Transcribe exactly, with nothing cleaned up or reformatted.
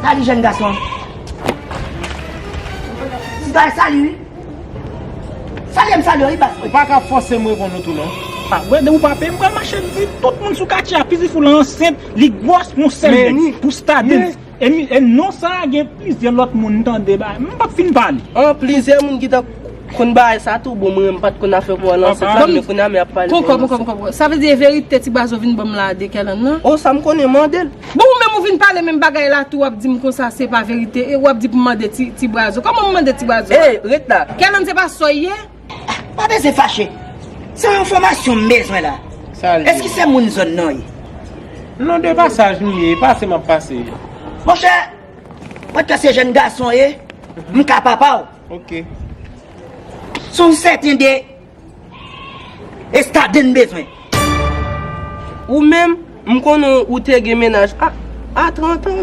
Sali jèn gason. Ti bagay sali wi. Salye m salye wi baz. Ou pa ka fòse m reponn ou tou non. Ah, Brandon, ou pa peye, m pral mache m di tout moun sou katye a, Pizifou la ansent, li gwòs, yon sèl nèg, pou Stardens. E mi- e non sa a gen plizyè lòt moun m tande ba, m p ap fin pale. An plizyè moun ki t ap konn bagay sa tou, bon, mwen menm m pa t konn afè pou al ansent la, men kounye a m ap pale pou al ansent. Konkò, konkò, konkò. Sa vle di e verite ti Bwazo vin ban m la de Kèlèn nan? O, sa m konnen, mande l. Bon, ou menm ou vin pale menm bagay la tou, w ap di m konsa se pa verite, e w ap di pou m mande ti, ti Bwazo. Kòman m mande ti Bwazo? Ey, ret la. Kèlèn se pa sa w ye? Pa bezwen fache. Se yon enfòmasyon m bezwen la. Èske se moun zòn nan w ye? Non, de pasaj m ye, pase m ap pase. Monchè, mwen kwè se jèn gason w ye, m ka papa w. Ok. Se yon sèten de Stardens m bezwen. Ou menm, m konnen ou te gen mennaj a, a trant an,